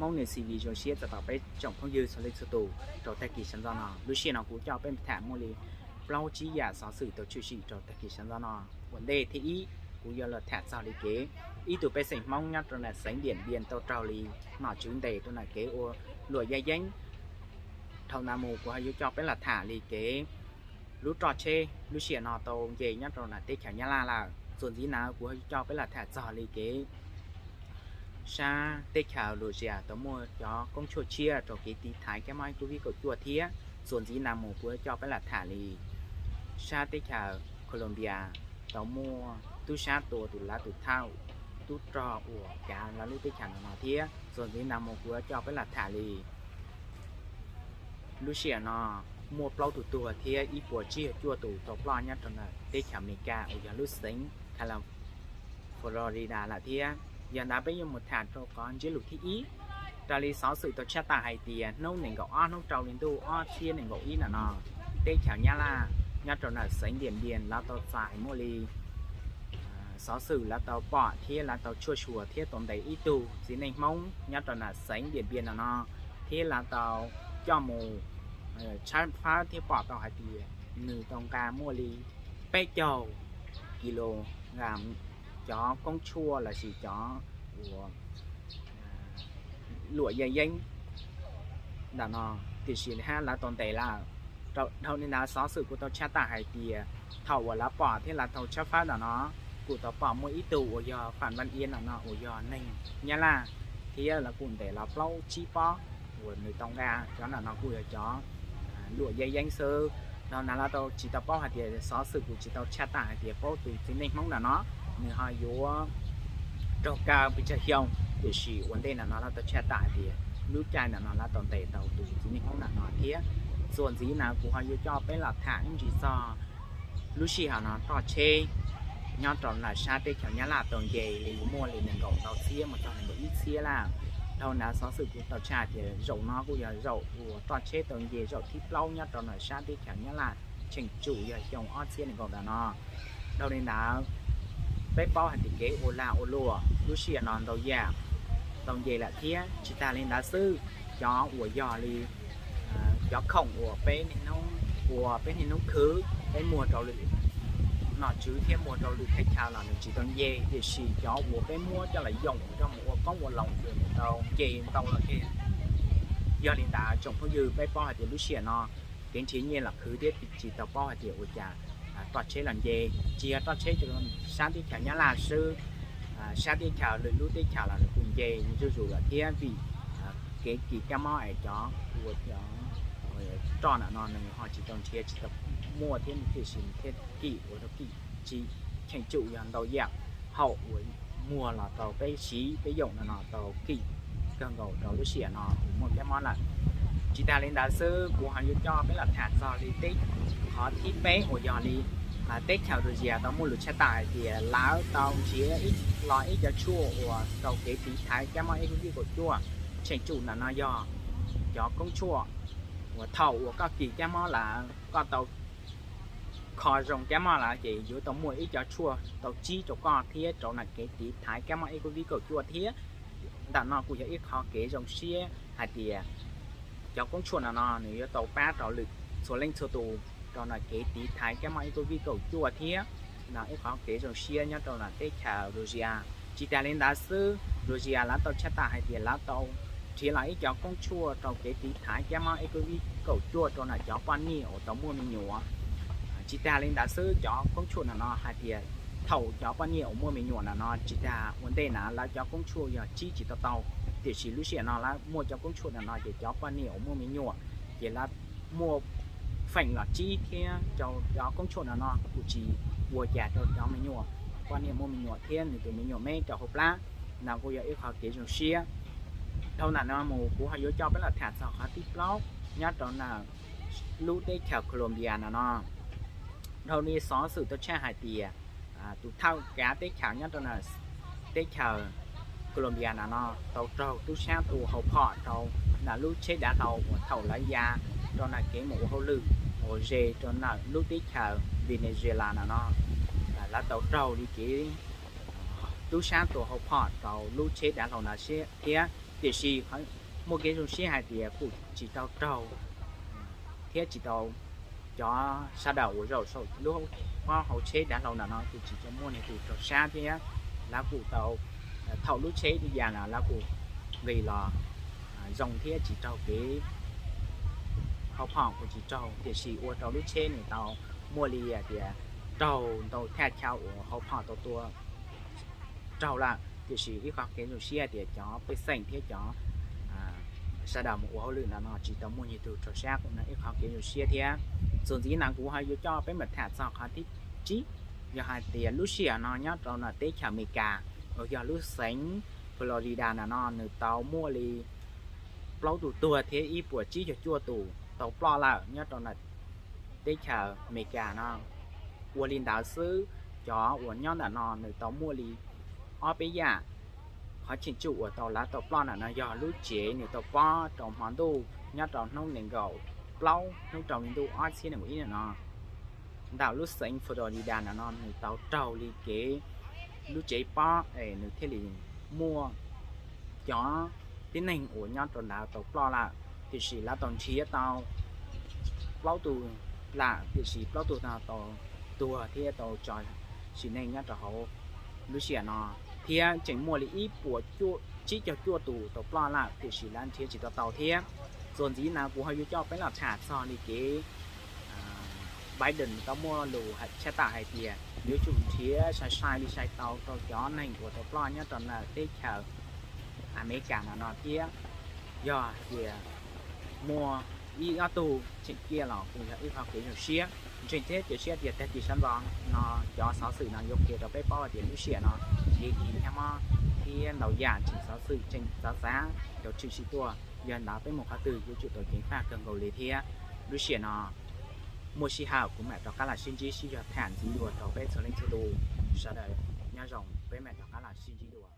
Hmoob News T V zoo siab txais tos peb tsoom phooj ywg txhua leej txhua tus rau tag kis sawv ntxov no. Lub sij hawm no kuv coj peb tham muaj li plaub tsib yam xov xwm tau tshwm sim rau tag kis sawv ntxov no. Ua ntej thiab ib, kuv yuav los tham txog li kev ib tug pej xeem Hmoob nyob rau ntawm xeev Diam Npias tau raug li nom tswv ntes rau ntawm kev ua luam yaj yeeb. Dhau ntawd mus kuv ho yuav coj peb los tham li kev lub roj tsheb lub sij hawm no tau nce nyob rau ntawm teb chaws Nyab Laj lawm. Txuas ntxiv ntawd kuv ho yuav coj peb los tham txog li kev sab teb chaws Laus Tsias tau muaj cov koob tshuaj tshiab rau kev tiv thaiv kab mob ib Covid kaum cuaj thiab. Txuas ntxiv ntawd mus kuv yuav coj peb los tham li sab teb chaws Colombia tau muaj tub sab tua tus lav tus thawj tub rog uas kav lawv lub teb chaws no no thiab. Txuas ntxiv ntawd mus kuv yuav coj peb los tham li lub sij hawm no muaj plaub tus tuag thiab ib puas tsib caug cuaj tus tau ploj nyob rau ntawm teb chaws Amelikas uas yog lub xeev California lawm thiab. Yog ntawd peb yuav mus tham rau qhov ntsiab lus thib ib. Raws li xov xwm tau tshaj tawm hais tias hnub nees nkaum ob hnub rau hli ntuj ob txhiab nees nkaum ib ntawm no, teb chaws Nyab Laj nyob rau ntawm xeev Diam Npias lawv tau txais muaj li xov xwm lawv tau pom thiab lawv tau tshuaj xyuas thiab tau ntes ib tug txiv neej Hmoob nyob rau ntawm xeev Diam Npias ntawm no, thiab lawv tau coj mus tshawb fawb thiab pom tau hais tias nws tau nqa muaj li peb caug kis lus cov koob tshuaj lossis cov uas luam yaj yeeb ntawm no, tiam sis hab lawv tau ntes lawm. Dhau li ntawd xov xwm kuj tau tshaj tawm hais tias thaum uas lawv pom thiab lawv tau tshawb fawb ntawm no, kuj tau pom muaj ib tug uas yog Fam Vaj Iab ntawm no uas yog neeg Nyab Laj, thiab lawv kuj ntes los plaub tsib pob uas nws tau nqa cov ntawm no kuj yog cov luam yaj yeeb xwb. Dhau ntawd lawv tau tsis tau paub hais tias xov xwm kuj tsis tau tshaj tawm hais tias paub tus txiv neej Hmoob ntawm no nws ho yuav raug kaw pes tsawg xyoo, tiam sis ua ntej ntawm no lawv tau tshaj tawm hais tias lub caij ntawm no lawv tau ntes tau tus txiv neej Hmoob ntawm no thiab. Txuas ntxiv ntawd kuv ho yuav coj peb los tham ib ntsis txog lub sij hawm no roj tsheb nyob rau ntawm sab teb chaws Nyab Laj tau nce li muaj li nees nkaum ntau txhiab mus txog nees nkaum ib txhiab lawm. Dhau ntawd xov xwm kuj tau tshaj tias zaum no kuj yog zaum uas roj tsheb tau nce zaum thib plaub nyob rau ntawm sab teb chaws Nyab Laj, cheem tsum yog xyoo ob txhiab nees nkaum ntawm no. Dhau li ntawd, peb paub hais tias kev ua lag ua luam lub sij hawm no ntau yam tau nce lawm thiab. Tsis tas li ntawd xwb, cov uas yog li cov khoom uas peb niaj hnub ua, peb niaj hnub khwv, peb muag rau lwm nom tswv thiab muag rau lwm teb chaws los nws tsis tau nce, tiam sis cov uas peb muab coj los yoom coj mus ua qoob ua loo ces nws tau nce ntau lawm thiab. Yog li ntawd tsoom phooj ywg, peb paub hais tias lub sij hawm no kev nrhiav nyiaj los khwv thiab tsis tau paub hais tias ua cas roj tsheb los nce. Tsis yog roj tsheb rau sab teb chaws Nyab Laj xwb, sab teb chaws lwm lub teb chaws los nws kuj nce zuj zus lawm thiab, vim kev kis kab mob es cov ua cov roj ntawm no nws ho tsis tau nrhiav tsis tau muaj thiab, tiam sis nws thiaj kis ua rau kis tsis, cheem tsum yog ntau yam haum uas muag los rau peb siv peb yoom no no tau kis kawg nkaus rau lub sij hawm no uas muaj kab mob lawm. Tsis tas li ntawd xwb, kuv ho yuav coj peb los tham txog li teb, qhov thib peb uas yog li teb chaws Russia tau muaj lus tshaj tawm hais tias lawv tau nrhiav los ib cov tshuaj uas rau kev tiv thaiv kab mob ib Covid kaum cuaj, cheem tsum ntawm no yog cov koob tshuaj uas thaum uas koj kis kab mob lawm koj tau kho zoo kab mob lawm ces yuav tau muaj ib cov tshuaj tau tsib rau koj thiab rau ntawm kev tiv thaiv kab mob ib Covid kaum cuaj thiab. Ntawm no kuj yog ib qhov kev zoo siab hais tias cov koob tshuaj no no nws yuav tau pab rau lwm txhua leej txhua tus rau ntawm kev tiv thaiv kab mob ib Covid kaum cuaj thiab. No ib qhov kev zoo siab nyob rau ntawm teb chaws Russia. Tsis tas li ntawd xwb, Russia lawv tau tshaj tawm hais tias lawv tau nrhiav los ib cov koob tshuaj rau kev tiv thaiv kab mob ib Covid kaum cuaj rau ntawm cov poj niam uas tau muaj me nyuam. Tsis tas li ntawd xwb, cov koob tshuaj no no hais tias thaum cov poj niam uas muaj me nyuam no no tsis tas ua ntej na lawv cov koob tshuaj yog tsib tsis tau tau, tiam sis lub sij hawm no lawv muaj cov koob tshuaj no no ces cov poj niam uas muaj me nyuam ces lawv muaj feem los tsib thiab rau cov koob tshuaj no no kuj tsis ua cas rau cov me nyuam, poj niam muaj me nyuam thiab nws tus me nyuam me rau hauv plab. No kuj yog ib qhov kev zoo siab. Dhau ntawm no mus kuv ho yuav coj peb los tham txog qhov thib plaub nyob rau ntawm lub teb chaws Colombia no no. Dhau li xov xwm tau tshaj hais tias tus thawj kav teb chaws nyob rau ntawm teb chaws Colombia no no tau raug tub sab tua hauv phom rau ntawm lub tsheb dav hlau uas thaum lawv ya rau ntawm kev mus ua hauj lwm uas ze rau ntawm lub teb chaws Venezuela no no. Lawv tau raug li kev tub sab tua hauv phom rau lub tsheb dav hlau no thiab. Tiam sis muaj kev zoo siab hais tias kuj tsis tau raug thiab tsis tau, cov sawv daws uas zaum saum lub pob hauv tsheb dav hlau ntawm no kuj tsis tau muaj neeg twg raug sab thiab. Lawv kuj tau, thaum lub tsheb ya no lawv kuj nqis los zoo thiab tsis raug kev, hauv phom kuj tsis raug, tiam sis ua rau lub tsheb nws tau muaj li hais tias raug ntau thaj chaw uas hauv phom tau tua raug lawm. Tiam sis ib qhov kev zoo siab tias cov pej xeem thiab cov sawv daws mus ua hauj lwm ntawm no tsis tau muaj neeg twg raug sab, kuj yog ib qhov kev zoo siab thiab. Txuas ntxiv no kuv ho yuav coj peb mus tham txog qhov thib tsib, yog hais tias lub sij hawm no nyob rau ntawm teb chaws Amelikas uas yog lub xeev Florida ntawm no nws tau muaj li plaub tus tuag thiab ib puas tsib caug cuaj tus tau ploj lawm nyob rau ntawm teb chaws Amelikas no. Ua li ntawd xwb, cov uas nyob ntawm no nws tau muaj li ob peb yam. Qhov cheem tsum uas tau lawv tau ploj ntawm no yog lub tsev nws tau pob rau hmo ntuj nyob rau hnub nees nkaum plaub hnub rau hli ntuj ob txhiab nees nkaum ib no. Ntawm lub xeev Florida ntawm no nws tau raug li kev lub tsev pob es nws thiaj li muaj cov tib neeg uas nyob rau ntawd tau ploj lawm, tiam sis lawv tau nrhiav tau plaub tus lawm, tiam sis plaub tus no tau tuag thiab tau tso sim neej nyob rau hauv lub sij hawm no, thiab tseem muaj li ib puas tsib caug cuaj tus tau ploj lawm, tiam sis lawv nrhiav tsis tau tau thiab. Txuas ntxiv no kuv ho yuav coj peb los tham txog li kev Biden tau muaj lus tshaj tawm hais tias yuav tsum nrhiav sai sai li sai tau rau cov neeg uas tau ploj nyob rau ntawm teb chaws Amelikas no no thiab. Yog tias muaj ib ob tug tseem ciaj los kuj yog ib qho kev zoo siab. Ntseeg thiab cia siab tias tag kis sawv ntxov no cov xov xwm no yuav qhia rau peb paub tias lub sij hawm no kev kis nyab mob thiab ntau yam tseem xov xwm tseem txawv txav, cov tshwm sim tuaj. Yog ntawd peb mus qhov twg yuav tsum tau ceev faj kawg nkaus li thiab. Lub sij hawm no muaj sij hawm kuv mam rov qab los sib ntsib sib zog tham ntxiv dua rau peb txhua leej txhua tus sawv daws. Nyob zoo, peb mam rov qab los sib ntsib dua.